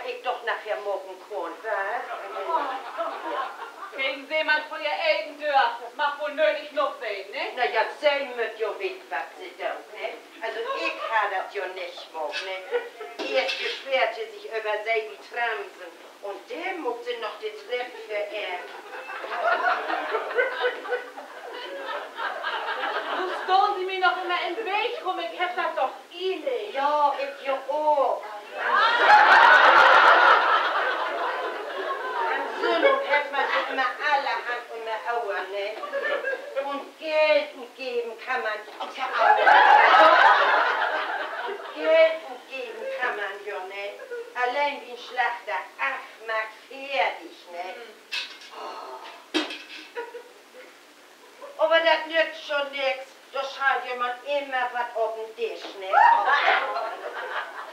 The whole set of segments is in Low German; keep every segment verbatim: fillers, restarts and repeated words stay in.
ik doch naher maken kunn, wat? Kriegen Se man vör Ehr egen Döör, dat mag woll nödig noog ween, ne? Na ja, Se mööt jo weten, wat Se doot, ne? Also, ik harr dat jo nich maakt, ne? Eerst beschweert se sik över Seven Tramsen un denn maakt se noch de Trepp för em. Nu stahn Se mi noch immer in'n Weg rüm, ik heff dat doch ielig. Ja, ik jo ok. An Sünnavend hett man jo immer allerhand üm de Ohren, ne? Un Geld utgeven kann man, ik heff Geld utgeven kann man jo, ne? Alleen bi'n Slachter, acht Mark veertig, ne? Aver dat nützt jo nix, dor schall jo man immer wat op'n Disch, ne?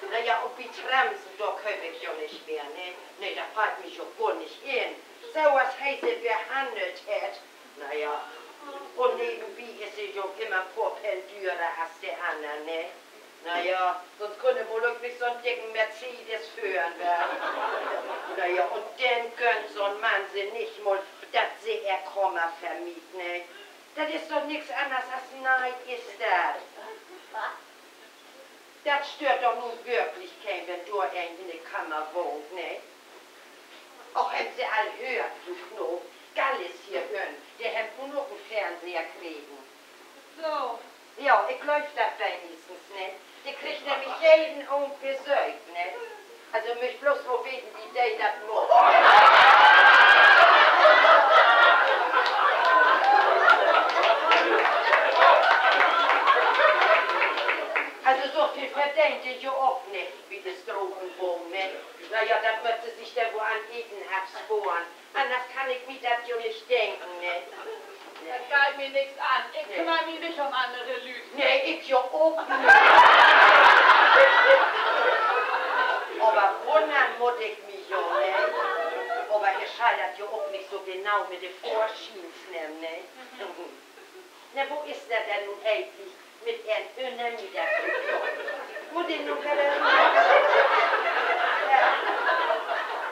Na ja, un bi Tramsen, dor kööp ik jo nich mehr, ne? Nee, dat fallt mi jo gor nich in, so as he se behannelt hett. Na ja, un nevenbi is he jo ok immer poor Penn dürer as de annern, ne? Na ja, sünst kunn he woll ok nich so'n dicken Mercedes föhren, wat? Na ja, un denn gönnt so'n Mann se nich mal, dat se ehr Kamer vermiett, ne? Dat is doch nix anners as Neid, is dat. Dat stöört doch nu würklich keen, wenn dor een in de Kamer wahnt, ne? Och, hebbt Se al höört, Fru Knoop? Gallis hier ünnen, de hebbt nu ok en Fernseher kregen. So. Ja, ik glööv dat wenigstens, ne? De kriggt nämlich jeden Avend Besöök, ne? Also, mööt bloots mal weten, wo de dat maakt. Also, so veel verdeent de jo ok nich bi de Stratenbahn, ne? Na ja, dat mööt se sik denn woll an Eten afsporen. Anners kann ik mi dat jo nich denken, ne? Dat geiht mi nix an. Ik kümmer mi nich üm annere Lüüd. Nee, ik jo ok nich. Aver wunnern mutt ik mi jo, ne? Aver he schall dat jo ok nich so genau mit de Fahrschiens nehmen, ne? Na, wo is dat denn nu egentlich mit Ehren Ünnermieter, Fru Knoop? Mutt ik nu wedder rut?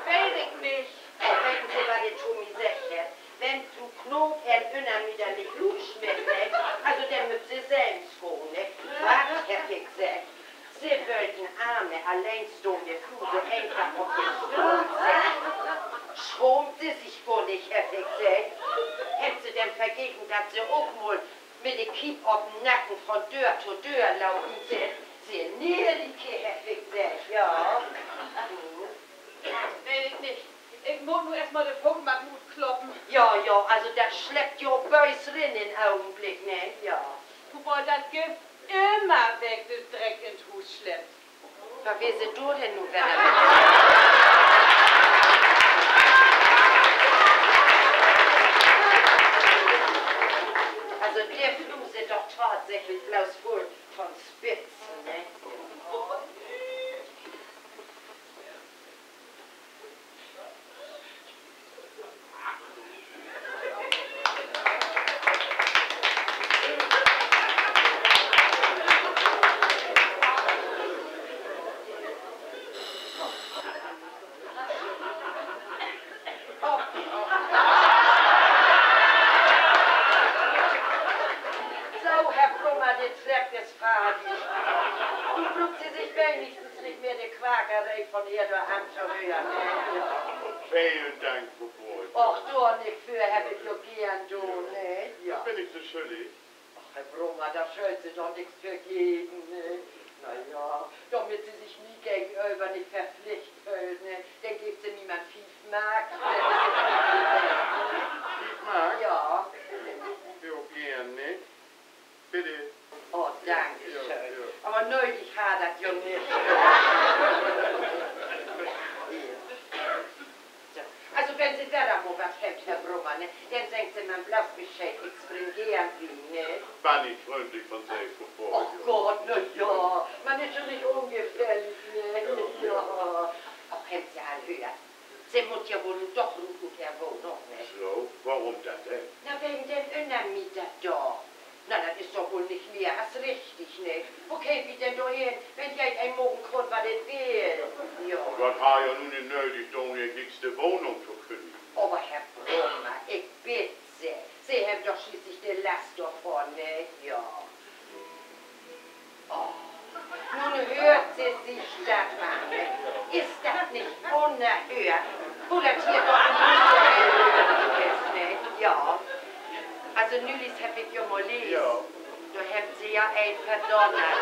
Weet ik nich. Weten Se, wat de to mi seggt hett? Wenn Fru Knoop Ehren Ünnermieter nich rutsmitt, ne? Also, denn mööt Se sülvst gahn, ne? Wat, heff ik seggt. Se wüllt en arme, alleenstahn Fru so eenfach op de Straat setten? Schaamt Se sik gor nich, heff ik seggt. Hebbt Se denn vergeten, dat Se ok mal mit de Kiep op'n Nacken von Döör to Döör lopen sünd? Se Nierike, heff ik seggt, ja. Weet ik nich. Ik mutt nu eerst mal de Footmatten utkloppen. Ja, ja, also dat sleppt jo böös rin in'n Ogenblick, ne? Ja. Tobald dat gifft immer welk, de Dreck in't Huus sleppt. Wat will se dor denn nu wedder mit? Also, de Fru sitt doch tatsächlich bloots vull von Spitzen, ne? So, Herr Brummer, de Trepp is fardig. Nu bruukt Se sik wenigstens nich mehr de Quakeree von hier dor antohören, ne? Velen Dank, Fru Boll. Och, dor nich för, heff ik jo geern doon, ne? Ja. Wat bün ik Se schüllig? Och, Herr Brummer, dor schüllt Se doch nix för geven, ne? Na ja, dormit Se sik mi gegenöver nich verplicht föhlt, ne, denn geevt Se mi man fief Mark. Fief Mark? Ja. Jo, geern, ne? Bitte. Oh, danke schön. Aver nödig harr dat jo nich. So. Also, wenn Se wedder mal wat hebbt, Herr Brummer, ne, denn seggt Se man bloots Bescheed, ik spring geern bi, ne? Bannig fründlich von Se, Fru Boll. Och Gott, na ja, man is jo nich ungefährlich, ne? Ja. Och, hebbt Se al höört? Se mutt ja woll nu doch rut ut ehr Wahnung, ne? So, worüm dat denn? Na, wegen den Ünnermieter dor. Na, dat is doch woll nich mehr as richtig, ne? Wo keem wi denn dor hen, wenn jedeen maken kunn, wat he will? Ja. Dat harr ja nu nich nödig, de nächste Wahnung to künnigen. Aver Herr Brummer, ik bidd Se, Se hebbt doch schließlich de Last dorvon, ne? Ja. Oh, nu höört Se sik dat an, ne? Is dat nich unnerhöört, wo dat hier doch is, ne? Ja. Also, nülichs heff ik jo mal lesen. Dor hebbt Se ja een verdonnert.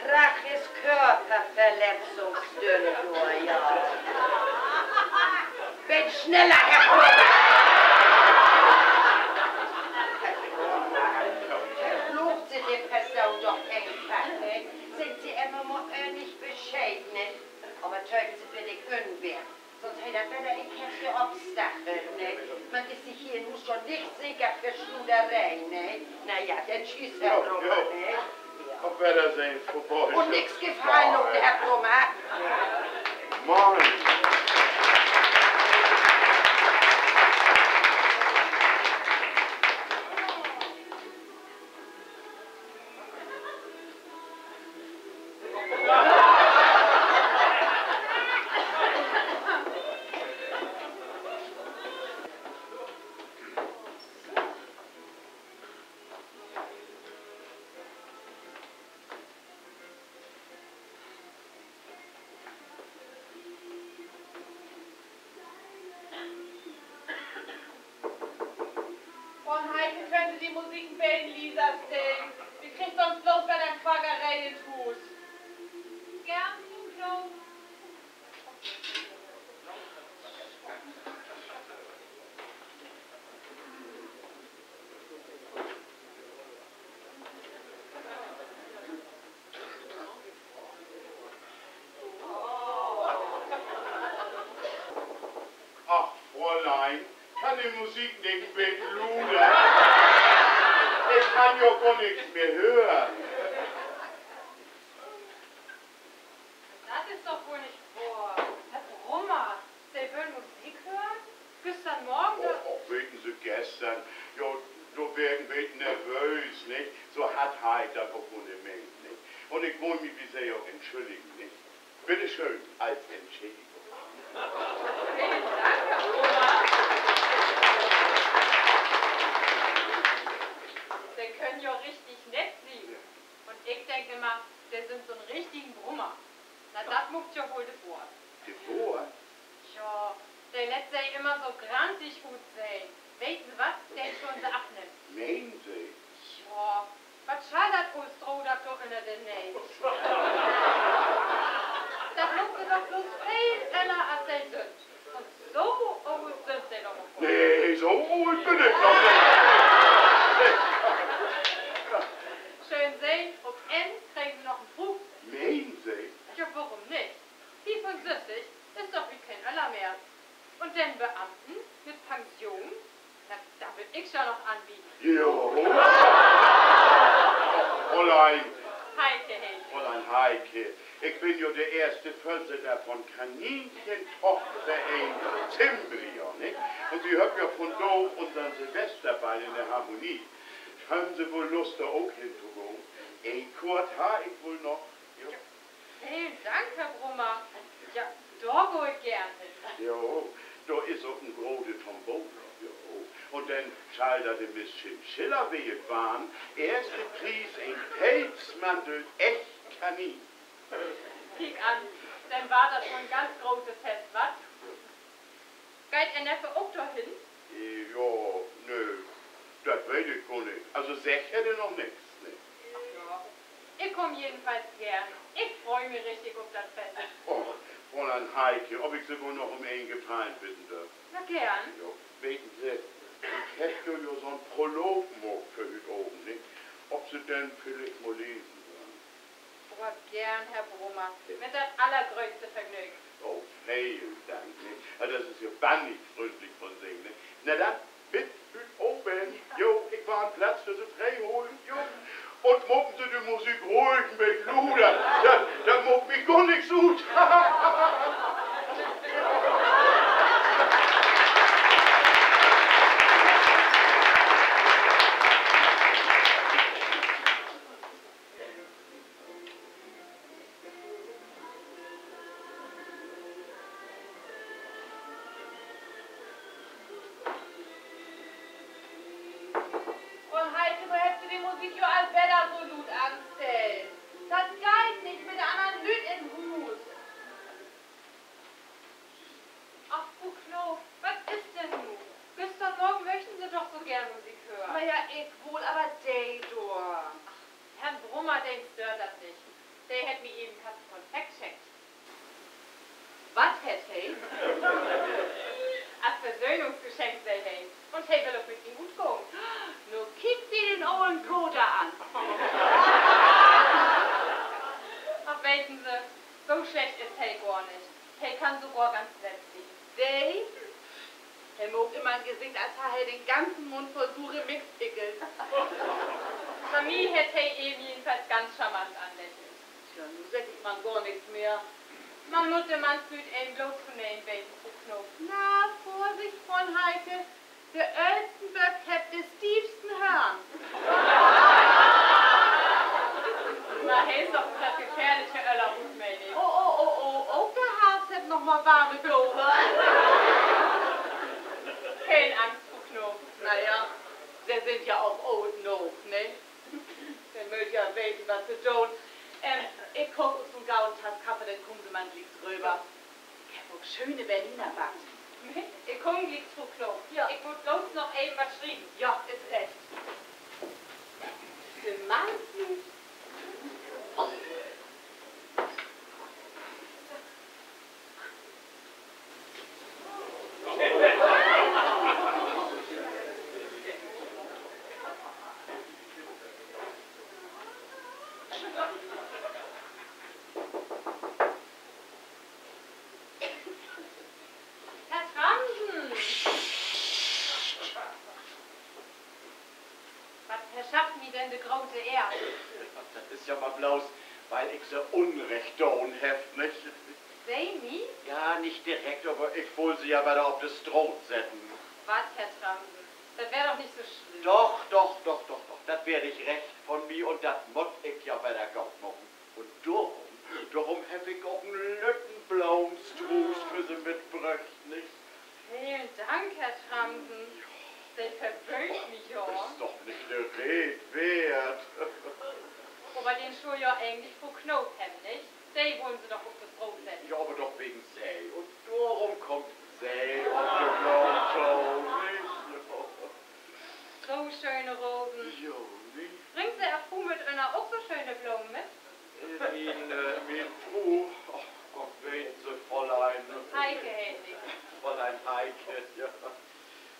Krach is Körperverletzung, stünn dor, ja. Beten sneller, Herr Brummer! Herr Brummer, verflucht Se de Person doch eenfach, ne? Seggt Se em mal örnlich Bescheed, ne? Aver töövt Se villicht ünweer, sonst hett dat wedder en Keerl opstachelt, ne? Man is sik hier nu schon nich seker för Sluderee, ne? Na ja, denn tschüss, Herr Brummer, ne? Op Weddersehn, Fru Boll. Un nix gefallen laten, Herr Brummer. Moin. Fru Heike, köönt Se de Musik en beten lieser stellen? Wi kriegt sonst bloots wedder Quakeree in't Huus. Geern, Fru Knoop. Ach, Fräulein, kann de Musik nich en beten luder? Ik kann jo gor nix mehr hören. Dat is doch woll nich wohr. Herr Brummer, Se wüllt Musik hören? Güstern Morgen doch. Och, weten Se, güstern, ja, dor weer ik en beten nervöös, nich? So hart harr ik dat ok gor nich meent, nich? Un ik wull mi bi Se ok entschülligen, nich? Bitte schön, as Entschädigung. Velen Dank, Herr Brummer. Se köönt ja richtig nett sien. Un ik denk immer, Se sünd so'n richtigen Brummer. Na, dat maakt ja woll de Boort. De Boort? Tja, de lett Se immer so grantig utsehn. Weten Se wat? De schullen Se afnehmen. Meenen Se? Tja, wat schall dat olle Stroh dor ünner de Nees? Dat maakt Se doch bloots veel öller, as Se sünd. Un so oolt sünd Se doch noch gor nich. Nee, so oolt bün ik noch nich. Schöön sehn, op Enn kriegen Se noch en Pruuk. Meenen Se? Ja, worüm nich? Fiefunsösstig is doch wiet keen Öller mehr. Un denn Beamten mit Pension? Na, dor bün ik ja noch anbieden. Jo. Fräulein. Heike heet ik. Fräulein Heike, ik bün jo de eerste Vörsitter von Kaninchentochtvereen Cimbria, nich? Un wi hebbt ja vundaag unsern Silvesterball in de Harmonie. Hebbt Se woll Lust, dor ok hen to gahn? Een Koort harr ik woll noch. Jo. Velen Dank, Herr Brummer. Ja, dor gah ik geern hen. Jo, dor is ok en grote Tombola, jo. Un denn schall dat de Miss Chinchilla wählt warrn. Eerste Pries en Pelzmantel, echt Kanin. Kiek an, denn warrt dat woll en ganz grote Fest, wat? Geiht Ehr Neffe ok dorhen? Äh, ja, nee, dat weet ik gor nich. Also, seggt hett he noch nix, ne? Ach ja, ik kaam jedenfalls geern. Ik frei mi richtig op dat Fest. Och, Fräulein Heike, of ik Se woll noch üm een Gefallen bidden dröff? Na, geern. Jo, weten Se, ik heff jo, jo so'n Prolog maakt för hüüt Avend, nich? Of Se den villicht mal lesen wüllt? Aver geern, Herr Brummer, mit dat allergröttste Vergnögen. Oh, velen Dank, ne? Also, dat is ja bannig fründlich von Se, ne? Na denn, bit hüüt Avend. Jo, ik warr en Platz för Se freeholen. Jo. Un maken Se de Musik ruhig en beten luder. Dat, dat maakt mi gor nix ut. Fro Heike, nu hebbt Se de Musik jo al wedder so luut anstellt. Dat geiht nich mit de annern Lüüd in Huus. Ach, Fru Knoop, wat is denn nu? Güstern Morgen möchten Se doch so geern Musik hören. Na ja, ik woll, aver de dor. Ach, Herrn Brummer, den stöört dat nich. De hett mi even Kasten Konfekt schenkt. Wat hett he? As Versöhnungsgeschenk, sä he. Un he will ok mit mi utgahn. Nu kiek di den olen Koter an. Ach, weten Se, so slecht is he gor nich. He kann sogor ganz nett sien. De? He maakt immer en Gesicht, as harr he den ganzen Mund vull sure Mixpickeln. Bi mi hett he even jedenfalls ganz charmant anlächelt. Tja, nu segg ik man gor nix mehr. Man mutt de Mannslüüd even blots tonehmen weten, Fru Knoop. Na, Vörsicht, Fro Heike. De öllsten Böck hebbt de stiefsten Höörn. Na, he is doch ut dat gefährliche Öller rut, meen ik. Oh, oh, oh, oh, ok de Harvst hett noch mal warme Goden. Keen Angst, Fru Knoop. Na ja, Se sünd ja ok oolt noog, ne? Se mööt ja weten, wat Se doon. Ähm, ik kook us nu gau en Tass Kaffee, denn kaamt Se man glieks röver. Ik heff ok schöne Berliner backt. Ik kaam glieks, Fru Knoop. Ja. Ik mutt blots noch even wat schrieven. Ja, is recht. De Mann Herr Tramsen! Wat verschafft mi denn de grote Ehr? Dat is ja man blots, wiel ik Se Unrecht daan heff, nich? Se mi? Ja, nich direkt, aver ik wull Se ja wedder op de Straat setten. Wat, Herr Tramsen? Dat weer doch nich so slimm. Doch, doch, doch, doch, doch. Dat weer nich recht von mi un dat mutt ik ja wedder goot maken. Un dorum, dorum heff ik ok en lütten Bloomstruuß för Se mitbröcht, nich? Velen Dank, Herr Tramsen. Se verwöhnt mi ja. Is doch nich de Reed weert. Aver den schull ja egentlich Fru Knoop hebben, nich? De wullen Se doch op de Straat setten. Ja, aver doch wegen Se. Un dorum kummt Se op de Bloom to, nich? So schöne Rosen. Jo, nich? Bringt Se Ehr Fru mit ünner ok so schöne Blomen mit? Äh, mien, äh, mien Fru, ach Gott, weten Se, Fräulein Heike heet ik. Fräulein Heike, ja.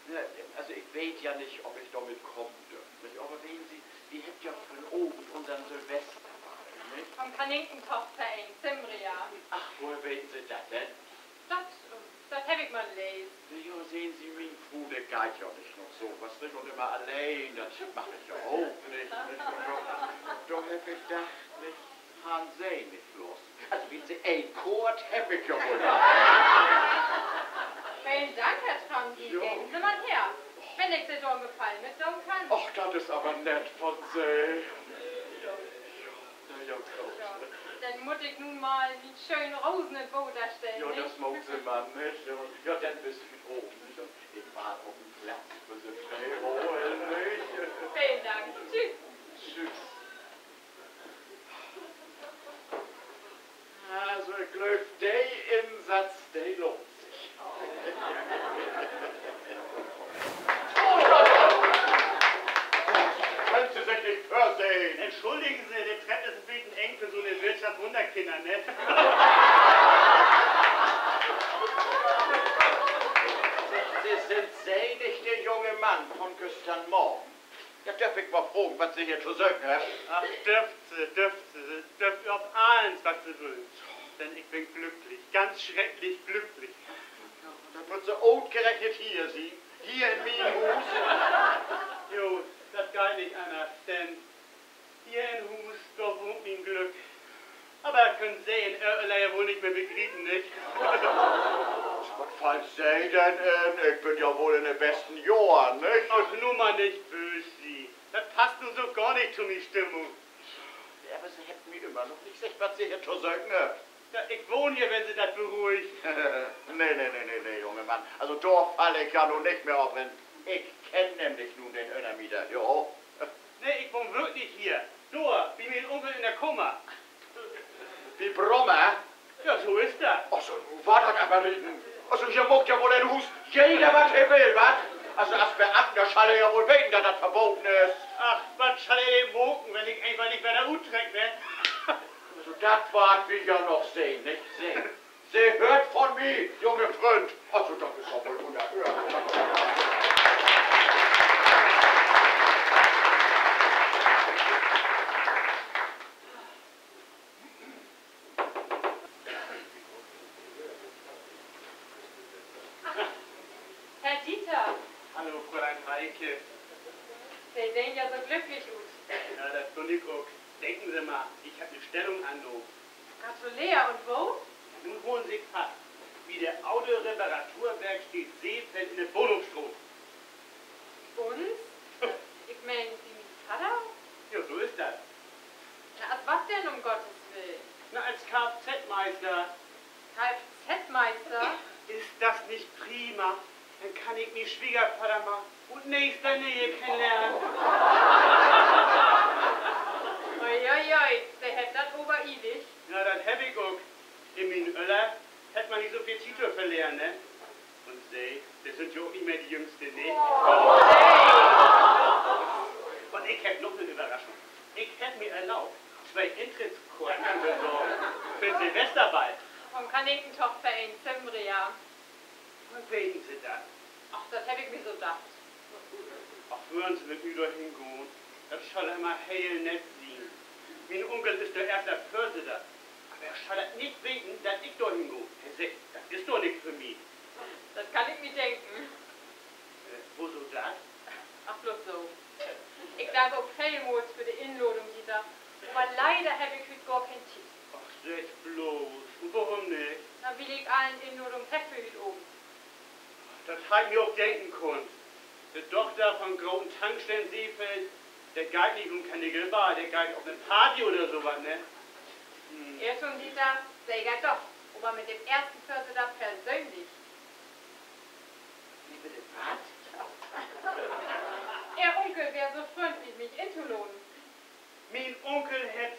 Na, also, ik weet ja nich, of ik dormit kamen dröff, nich? Aver weten Se, wi hebbt ja vanavend usen Silvesterball, nich? An'n Kaninchentochtvereen Cimbria. Ach, woher weten Se dat denn? Dat, dat heff ik man leest. Na ja, sehn Se, mien Fru, de geiht ja nich na so wat, nich? Un immer alleen, dat mag ik ja ok nich, nich? Un dor, dor heff ik dacht, nich, harrn Se nich Lust? Also, weten Se, een Koort heff ik ja woll. Velen Dank, Herr Tramsen. Jo. Geven Se man her, wenn ik Se dor en Gefallen mit doon kann. Och, dat is aver nett von Se. Na ja, goot. Ja, denn mutt ik nu mal mien schöne Rosen in't Water stellen, nich? Ja, dat maakt Se man, nich? Ja, ja, denn bit vanavend, nich? Un ik warr ok en Glas för Se tweehalen, nich? Velen Dank. Tschüss. Tschüss. Also, ik glööv, de Insatz, de lohnt sik. Köönt Se sik nich vörsehn? Entschuldigen Se, de Trepp is en beten eng för so 'ne Wirtschaft Wunderkinner, ne? Se, Se, sünd Se nich de junge Mann von güstern Morgen? Ja, dörf ik mal fragen, wat Se hier to söken hebbt? Ach, dörft Se, dörft Se, Se dörft överhaupt allens, wat Se wüllt. Denn ik bün glücklich, ganz schrecklich glücklich. Dat mutt so utgerechnet hier sien, hier in mien Huus. Jo, dat geiht nich anners, denn Hier in Huus, dor wahnt mien Glück. Aver dat köönt Se in Ehr Öller ja woll nich mehr begriepen, nich? Wat fallt Se denn in? Ik bün ja woll in de besten Johren, nich? Ach, nu man nich böös sien. Dat passt nu so gor nich to mien Stimmung. Aver Se hebbt mi ümmer noch nich seggt, wat Se hier to söken hebbt. Ja, ik wahn hier, wenn Se dat beruhigt. Nee, nee, nee, nee, nee, junge Mann. Also, dor fall ik ja nu nich mehr op rin. Ik kenn nämlich nu den Ünnermieter, jo. Nee, ik wahn würklich hier. Dor, bi mien Unkel in de Kamer. Bi Brummer? Ja, so is dat. Also, nu warrt dat aver rieten. Also, hier maakt ja woll in Huus jeder, wat he will, wat? Also, as Beamter schall he ja woll weten, dat dat verbaden is. Ach, wat schall he denn maken, wenn ik eenfach nich wedder uttreck, ne? Also, dat warrt wi ja noch sehn, nich? Se, Se höört von mi, junge Fründ. Also, dat is doch woll unerhört. Herr Dieter. Hallo, Fräulein Heike. Se sehn ja so glücklich ut. Ja, dat bün ik ok. Denken Se mal, ik heff 'ne Stellung annahmen. Gratuleer, un wo? Nu holen Se faat. Bi de Autoreparaturwerksteed Seefeld in de Bonumstraat. Bi uns? Ik meen, bi mien Vadder? Ja, so is dat. Na, as wat denn, um Gottes Willen? Na, as Kfz-Meister. Kfz-Meister? Is dat nich prima? Denn kann ik mien Swiegervadder mal ut nächster Neeg kennenlehren. Uiuiui, Se hebbt dat aver ielig. Ja, dat heff ik ok. In mien Öller hett man nich so veel Tiet to verleren, ne? Un Se, Se sünd ja ok nich mehr de Jüngste, ne? Un ik heff noch 'ne Överraschung. Ik heff mi erlaubt, twee Intrittskorten to besorgen för 'n Silvesterball. Vun'n Kanekentog-Vereen Cimbria. Woher weten Se dat? Ach, dat heff ik mi so dacht. Ach, wörrn Se mit mi dor hengahn? Dat schall jümmer heel nett sien. Mien Unkel is dor eerste Vörsitter. Aver he schall dat nich weten, dat ik dor hengah. He seggt, dat is doch nix för mi. Dat kann ik mi denken. Äh, woso dat? Ach, bloots so. Ik dank ok veelmals för de Inladung, Dieter. Aver leider heff ik hüüt gor keen Tiet. Ach, segg bloots. Un worüm nich? Na, wiel ik all en Inladung heff för hüüt Avend. Dat harr ik mi ok denken kunnt. De Dochter von groten Tankstellen-Seefeld, de geiht nich op Karnickelball, de geiht op 'ne Party oder so wat, ne? Hm. Irrtum, Dieter, seker doch. Aver mit den eersten Vörsitter persönlich. Wie bitte, wat? Ehr Unkel weer so fründlich, mi intoladen. Mien Unkel hett,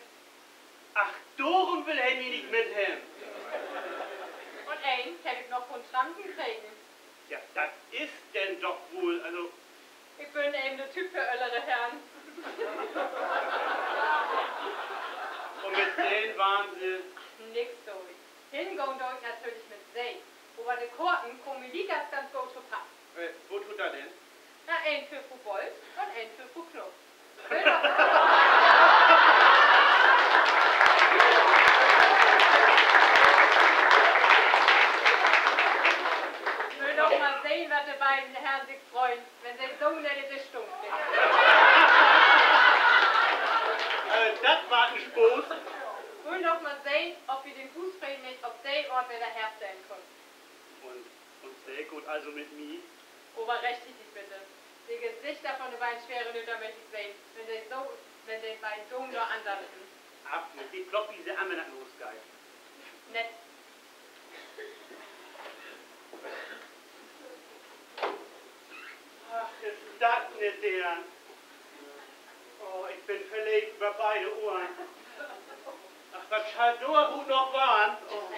ach, dorüm will he mi nich mit hebben. Un een heff ik noch vun'n Tranten kregen. Ja, dat is denn doch woll, also. Ik bün even de Typ för öllere Herrn. Un mit den warrn Se? Nix, du. Hengahn do ik natürlich mit Se. Aver de Korten kamen mi liekers ganz goot to pass. Äh, woto dat denn? Na, een för Fru Bolt un een för Fru Knoop. Wüllt noch, wüllt noch mal sehn, wat de beiden Herrn sik freut, wenn se so nett in de Stunn sünd. Äh, dat warrt en Spaaß. Wüllt noch mal sehn, of wi den Huusfreden nich op de Oort wedder herstellen köönt. Un, un Se gaht also mit mi? Aver richtig, bitte. De Gesichter von de beiden Schwerenötter möch ik sehn, wenn se so, wenn de beiden Damen dor andanzen. Af, ik klopp bi Se an, wenn dat losgeiht. Nett. Ach, is dat 'ne Deern. Oh, ik bün verleevt över beide Ohren. Ach, wat schall dor hüüt noch warrn? Oh.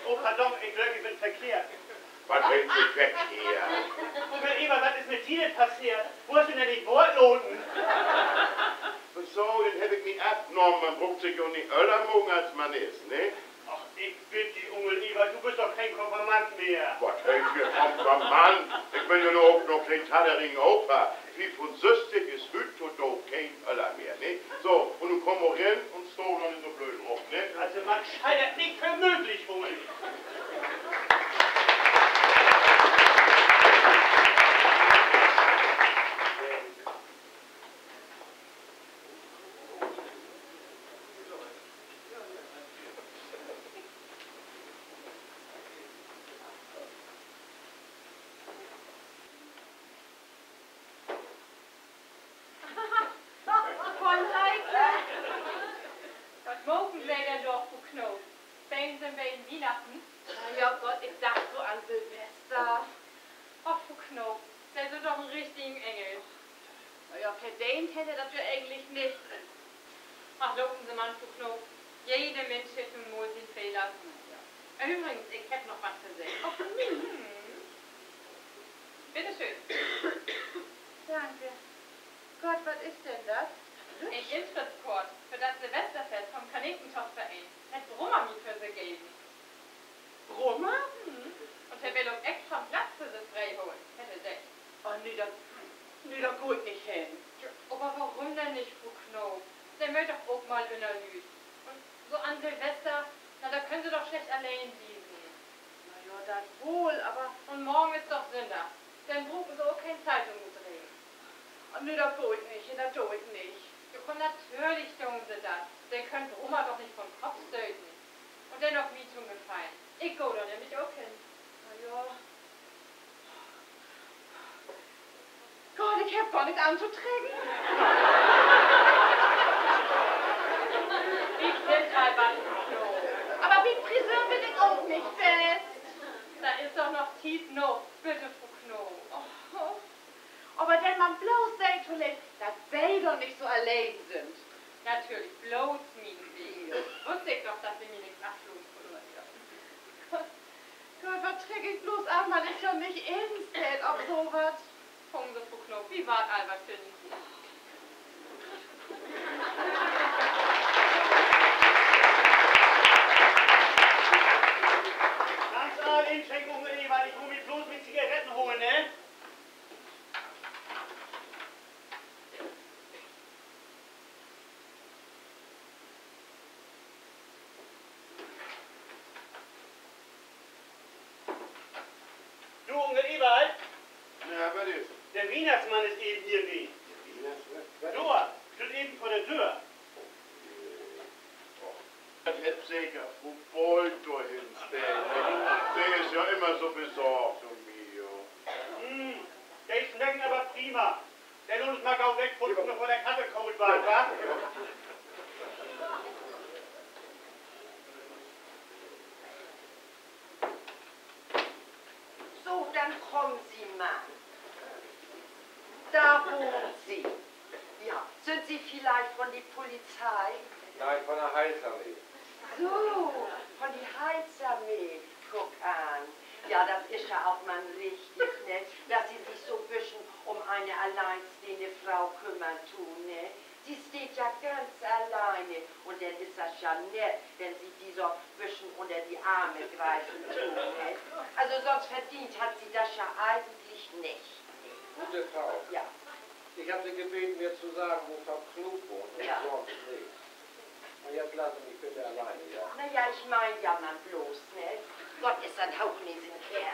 Oh, pardon, ik glööv, ik bün verkehrt. Wat bün ik verkehrt? Unkel Ewald, wat is mit di denn passeert? Wo hest du denn dien Woort laten? So, den heff ik mi afnahmen. Man bruukt sik jo nich öller maken, as man is, ne? Ach, ik bidd di, Unkel Ewald, du büst doch keen Konfirmand mehr. Wat heet hier Konfirmand? Ik bün jo nu ok noch keen tadderigen Opa. Fiefunsösstig is hüüt to Daag keen Öller mehr, ne? So, un nu kumm man rin un stah dor nich so blööd rüm, ne? Also, man schall dat nich för Wiehnachten? Na ja, Gott, ik dach so an Silvester. Och, Fru Knoop, Se sünd doch en richtigen Engel. Na ja, verdeent hett he dat ja egentlich nich. Ach, laten Se man, Fru Knoop. Jede Minsch hett nu mal sien Fehler. Övrigens, ik heff noch wat för Se. Bitte schön. Danke. Gott, wat is denn dat? En Intrittskort för dat Silvesterfest von'n Kaninkentochtvereen. Hett Brummer mi för Se geven. Brummer? Un he will ok extra en Platz för Se freeholen, hett he seggt. Oh, nee, dat, nee, dor gah ik nich hen. Aver worüm denn nich, Fru Knoop? Se mööt doch ok mal ünner Lüüd. Un so an Silvester, na, dor köönt Se doch slecht alleen wesen. Na ja, dat woll, aver... Un morgen is doch Sünndag. Denn bruken Se ok keen Zeitung utdregen. Nee, dor gah ik nich hen, dat do ik nich. Jo, natürlich doon Se dat. Se köönt Brummer doch nich von'n Kopp stöten. Un denn noch mi to'n Gefallen. Ik gah dor nämlich ok hen. Na ja. Gott, ik heff gor nix antotrecken. Ik heff al wat, Fru Knoop. Aver bi'n Friseur bün ik ok nich west. Dor is doch noch Tiet noog. Bitte, Fru Knoop. Aver denn man blots Se to leev, dat Se dor nich so alleen sünd. Natürlich, blots mientwegen. Wüss ik doch, dat Se mi nix afluren köönt. Gott, wat treck ik blots an, man is jo nich instellt op so wat. Fungen Se, Fru Knoop, wi warrt al wat finnen. Kannst all inschenken, Unkel Ewald, ik mutt mi blots mien Zigaretten holen, ne? Du, Unkel Ewald? Ja, wat is? De Wiehnachtsmann is even hier ween. De Wiehnachtsmann? Dor, stünn even vör de Döör. Dat hett seker Fru Bold dor henstellt. Se is ja jümmer so besorgt üm mi, jo. De smeckt aver prima. Denn laat uns mal gau wegputzen, bevör de Kaffee koolt warrt, wa? So, denn kaamt Se man. Dor wahnt Se. Ja, sünd Se villicht von de Polizei? Nee, von de Heilsarmee. So, von de Heilsarmee. Kiek an. Ja, dat is ja ok man richtig, ne, dat Se sik so 'n beten üm ene alleinstehende Fro kümmern doot, ne? Se steiht ja ganz alleine un denn is dat ja nett, wenn Se de so 'n beten ünner de Arme griepen doot, ne? Also sonst verdeent hett Se dat ja egentlich nich. Gute Frau, ja, ich hab Sie gebeten, mir zu sagen, wo Frau Knoop wohnt und sonst nichts. Und jetzt lassen Sie mich bitte alleine, ja? Na ja, ich mein ja man blots, ne? Gott, is dat en hochnäsigen Keerl.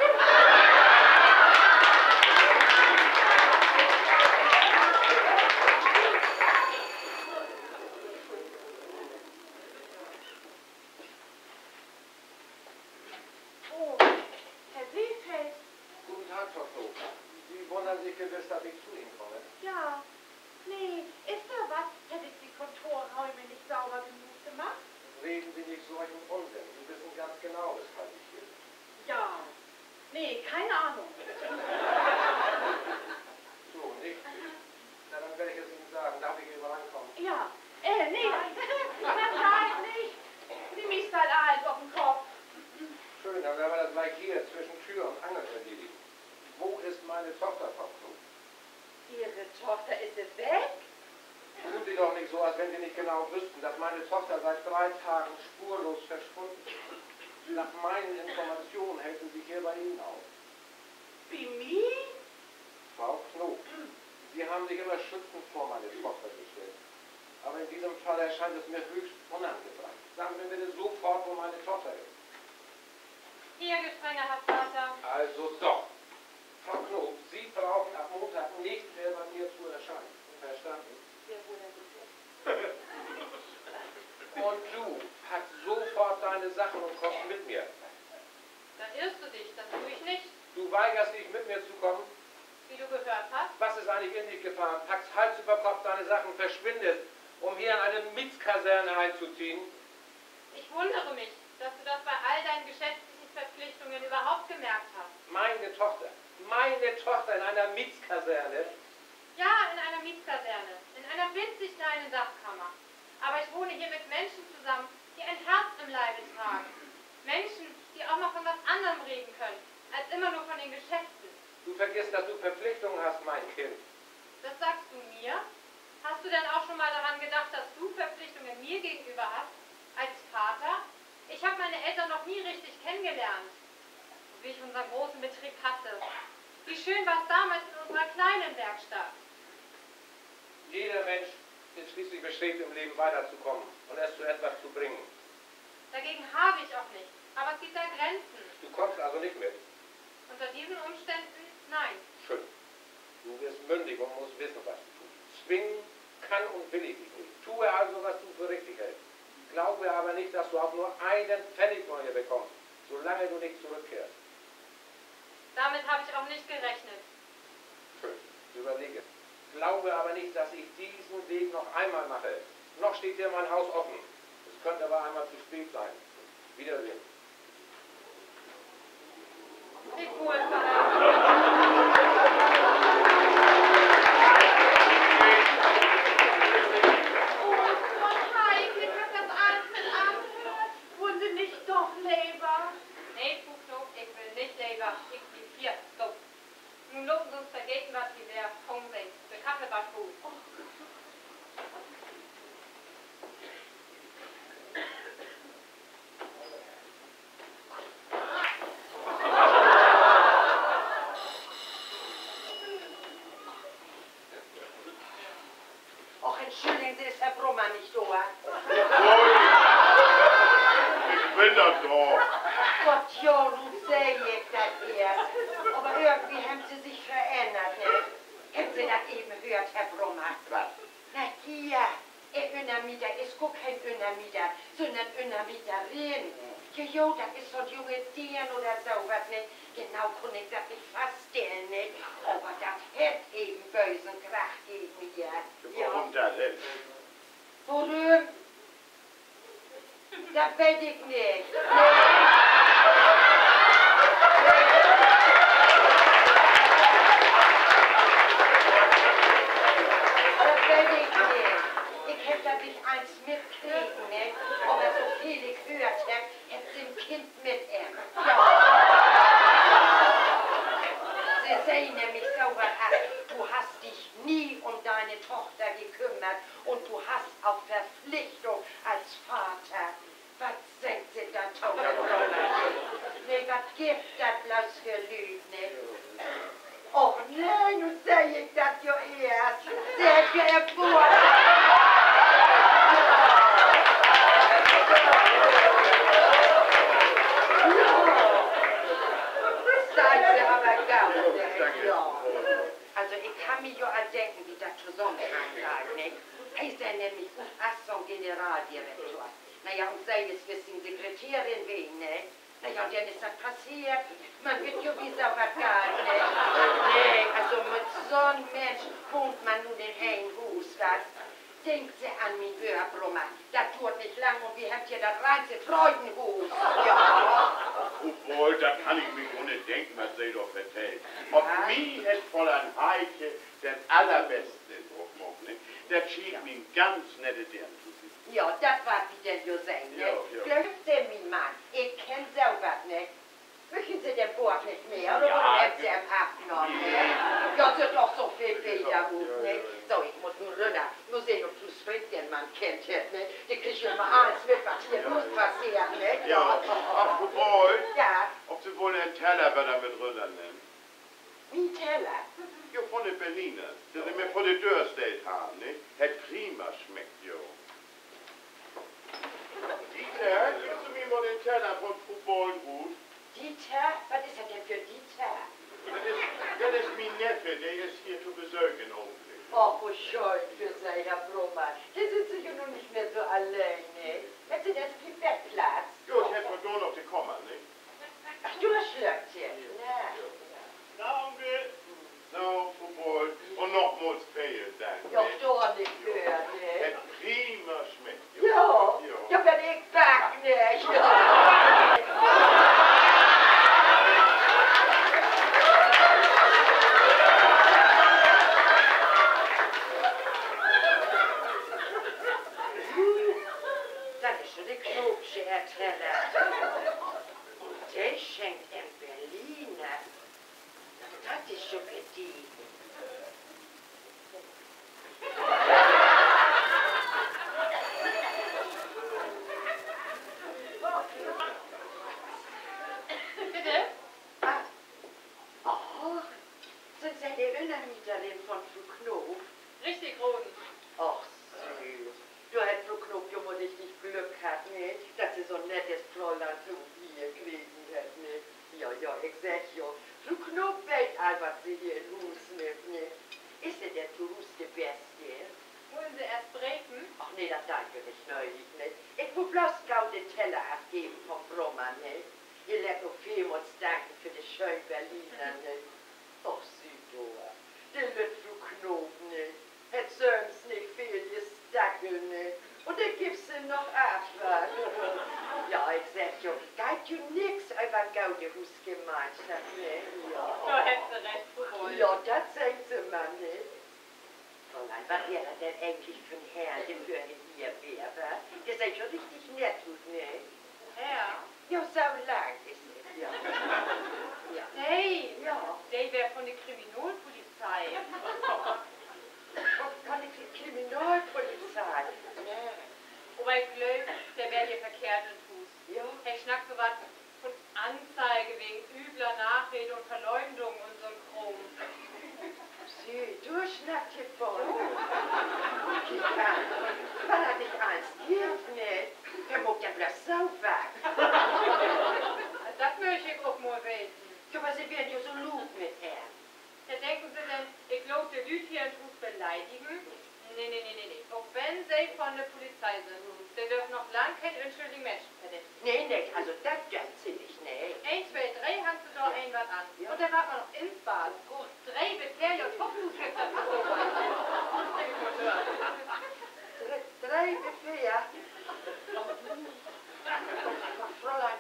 Oh, Herr Seefeld. Guten Tag, Frau Knoop. Sie wundern sich gewiss, dass ich zu Ihnen komme. Ja. Nee, is dor wat? Heff ik de Kontorräume nich sauber genoog maakt? Reden Sie nicht solchen Unsinn. Sie wissen ganz genau, weshalb ich hier bin. Ja. Nee, keine Ahnung. So, nicht? Na, dann werde ich es Ihnen sagen. Darf ich hier mal rankommen? Ja. Äh, nee. Man geiht nich. Bi mi steiht allens op den Kopp. Schön, dann werden wir das gleich hier zwischen Tür und Angel erledigen. Wo ist meine Tochter, Frau Knoop? Ihre Tochter is weg? Tun Sie doch nicht so, als wenn Sie nicht genau wüssten, dass meine Tochter seit drei Tagen spurlos verschwunden ist. Nach meinen Informationen hält sie sich hier bei Ihnen auf. Bi mi? Frau Knoop, Sie haben sich immer schützend vor meine Tochter gestellt. Aber in diesem Fall erscheint es mir höchst unangebracht. Sagen Sie mir bitte sofort, wo meine Tochter ist. Hier, gestrenger Herr Vater. Also doch. Frau Knoop, Sie brauchen ab Montag nicht mehr bei mir zu erscheinen. Verstanden? Sehr wohl, Herr Dietrich. Und du, pack sofort deine Sachen und kommst mit mir. Da irrst du dich, das tu ich nicht. Du weigerst dich, mit mir zu kommen? Wie du gehört hast. Was ist eigentlich in dich gefahren? Packst Hals über Kopf deine Sachen, verschwindest, um hier in eine Mietskaserne einzuziehen? Ich wundere mich. Dass du das bei all deinen geschäftlichen Verpflichtungen überhaupt gemerkt hast. Meine Tochter, meine Tochter in einer Mietskaserne? Ja, in einer Mietskaserne, in einer winzig kleinen Dachkammer. Aber ich wohne hier mit Menschen zusammen, die ein Herz im Leibe tragen. Menschen, die auch mal von was anderem reden können, als immer nur von den Geschäften. Du vergisst, dass du Verpflichtungen hast, mein Kind. Das sagst du mir? Hast du denn auch schon mal daran gedacht, dass du Verpflichtungen mir gegenüber hast, als Vater? Ich habe meine Eltern noch nie richtig kennengelernt. Wie ich unseren großen Betrieb hasse. Wie schön war es damals in unserer kleinen Werkstatt. Jeder Mensch ist schließlich bestrebt, im Leben weiterzukommen und es zu etwas zu bringen. Dagegen habe ich auch nichts. Aber es gibt da Grenzen. Du kommst also nicht mit? Unter diesen Umständen, nein. Schön. Du bist mündig und musst wissen, was du tust. Zwingen kann und will ich dich nicht. Tue also, was du für richtig hältst. Glaube aber nicht, dass du auch nur einen Pfennig von ihr bekommst, solange du nicht zurückkehrst. Damit habe ich auch nicht gerechnet. Schön. Überlege. Glaube aber nicht, dass ich diesen Weg noch einmal mache. Noch steht dir mein Haus offen. Es könnte aber einmal zu spät sein. Wiedersehen. Ik fuhr verhaften. Oh, Heike, ik heff dat allens mit anhöört. Wullen Se nich doch lever? Nee, Fru Knoop, ik will nich lever. Ik bliev hier. So. Nu laten Se uns vergeten, wat hier weer. Kamen Se, de Kaffee warrt goot. Och, entschulligen Se, is Herr Brummer nich dor? Ik bün doch dor. Gott, jo, nu seh ik dat eerst. Aver irgendwie hebbt Se sik verännert, ne? Hebbt Se dat even höört, Herr Brummer? Wat? Na, hier, Ehr Ünnermieter is gor keen Ünnermieter, sünnern Ünnermieterin. Jo, jo, dat is so'n junge Deern oder so wat, ne? Genau kunn ik dat nich faststellen, ne? Aver dat hett even bösen Krach geven hier. Worüm dat denn? Worüm? Dat weet ik nich. Dat weet ik nich. Ik heff dat nich allens mitkregen, ne? Aver so veel ik höört heff, hebbt Se en Kind mit em. Ja. Se seggt nämlich so wat as: Du hast dich nie um deine Tochter gekümmert und du hast auch Verpflichtung als Vater. Wat seggt Se dorto, Herr Brummer? Nee, wat gifft dat bloots för Lüüd, ne? Och nee, nu seh ik dat jo eerst. Se hett jo ehr Boort. Seid Se aver goot, ne? Ja. Also, ik kann mi jo al denken, wo dat tosamenhangen deit, ne? He is denn nämlich ok as so'n Generaldirekter. Na ja, un se is wiss sien Sekretärin ween, ne? Na ja, un denn is dat passeert. Man weet jo, wo so wat geiht, ne? Nee, also mit so'n Minsch wahnt man nu in een Huus, wat? Denkt Se an mien Wöör, Brummer. Dat duert nich lang un wi hebbt hier dat reinste Freudenhuus. Ja. Fru Boll, dat kann ik mi gor nich denken, wat Se dor vertellt. Op mi hett Fräulein Heike den allerbesten Indruck maakt, ne? Dat schient mi en ganz nette Deern to ween. Ja, dat warrt wi denn jo sehn, ne? Ja, ja. Glöövt Se mi man, ik kenn so wat, ne? Möögt Se denn Boort nich mehr, oder worüm hebbt Se em afnahmen, ne? Ja, süht doch so veel beter ut, ne? So, ik mutt nu rünner. Nu sehn, of Fru Sprink den Mann kennt hett, ne? De kriggt jo jümmer allens mit, wat hier in Huus passeert, ne? Ja. Ach, Fru Boll, ja, of Se wullen en Teller wedder mit rünnernehmen? Mien Teller? Jo, vun de Berliner, de Se mi vör de Döör stellt harrn, ne? Hett prima smeckt, jo. Dieter, giffst du mi mal den Teller vun Fru Boll rut? Dieter? Wat is dat denn för en Dieter? Dat is, dat is mien Neffe, de is hier to Besöök in'n Ogenblick. Och, wo schöön för Se, Herr Brummer. Denn sünd Se jo nu nich mehr so alleen, ne? Hebbt Se denn so veel Bettplatz? Jo, ik heff dor noch de Kamer, ne? Ach, dor slöppt Se. Na. Na, Onkel. So, Fru Boll. Un nochmals velen Dank, ne? Jo, dor nich för, ne? Hett prima smeckt. Jo. Jo. Jo, wenn ik back, ne? Jo. De Knoopsche ehr Teller. Un de schenkt em Berliner. Dat is jo gediegen. Bitte? Ah. Och, sünd Se de Ünnermieterin von Fru Knoop? Richtig roden. Och, süß. Dor hett Fru Knoop jo mal richtig Glück hatt, ne? Dat se so'n nettes Fräulein to hier kregen hett, ne? Ja, ja, ik segg jo, Fru Knoop weet al, wat se hier in Huus nimmt, ne? Is se denn to Huus de Beste? Wullen Se eerst breken? Ach nee, dat deit jo nich nödig, ne? Ik mutt bloots gau den Teller afgeven von Brummer, ne? He lett ok veelmals danken för de schönen Berliner, ne? Och, süh dor, de lütt Fru Knoop, ne? Hett sülvst nich veel, de Stackel, ne? Un denn gifft se noch af, wat? Ja, ik segg jo, geiht jo nix över gode Huusgemeinschaft, ne? Ja. Dor hebbt Se recht, Fru Boll. Ja, dat seggt Se man, ne? Fräulein, wat weer dat denn egentlich för 'n Herr, de vörhen hier weer, wat? De seeg jo richtig nett ut, ne? Herr? Ja, so lang is he, ja. Ja. De, ja, de weer von de Kriminalpolizei. Von, von de Kri-, Kriminalpolizei? Nee. Aver ik glööv, de weer hier verkehrt in't Huus. Ja. He snackt so wat von Anzeige wegen übler Nachrede und Verleumdung un so'n Kraam. Süh, dor snackt he von. Kiek an, wat dat nich allens gifft, ne? Wer maakt denn bloots so wat? Dat möch ik ok mal weten. Ja, aver Se weren jo so luut mit em. Ja, denken Se denn, ik laat de Lüüd hier in't Huus beleidigen? Nee, nee, nee, nee, nee. Ok wenn Se von de Polizei sünd, Se dörft noch lang keen unschüllig Minschen verdächtigen. Nee, nee, also dat deit Se nich, nee. Een, twee, dree, hangt Se dor een wat an. Ja. Un denn warrt man noch in'n Bad. Dree bet veer Johr Tuchthuus gifft dat. Dree, dree bet veer? Fräulein,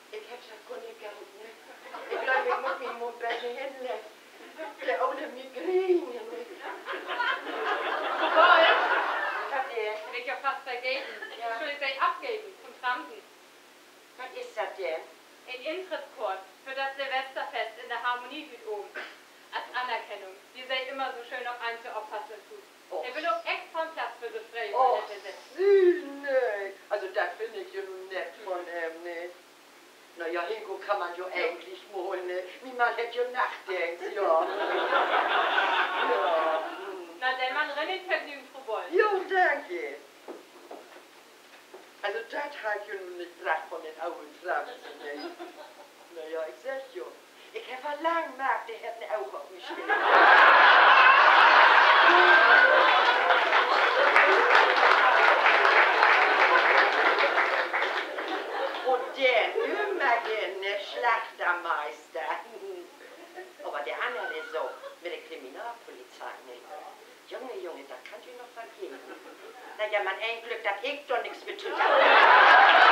ik heff dat gor nich goot, ne? Ik glööv, ik mutt mi mal beten henleggen. De ole Migräne. Jawoll. Wat denn? Heff ik ja fast vergeten. Ja. Schull ik Se afgeven, vun Tramsen. Wat is dat denn? En Intrittskort för dat Silvesterfest in de Harmonie hüüt Avend. As Anerkennung, wiel Se jümmer so schöön op allens oppassen doot. Och. He will ok extra en Platz för Se free holen, de Präsident. Och, süh, nee. Also, dat finn ik ja nu nett von em, ne? Na ja, hingahn kann man jo egentlich mal, ne? Mien Mann hett jo Nachtdeenst, ja. Ja, hm. Na, denn man rin in't Vergnügen, Fru Boll. Jo, danke. Also, dat harr ik jo nu nich dacht von den olen Tramsen, ne? Na ja, ik segg jo, ik heff al lang markt, de hett en Oog op mi stellt. Un denn jümmer hier, ne, Slachtermeister. Aver de anner Saak mit de Kriminalpolizei, ne? Junge, Junge, dat kann jo noch wat geven. Na ja, man een Glück, dat ik dor nix mit to doon heff.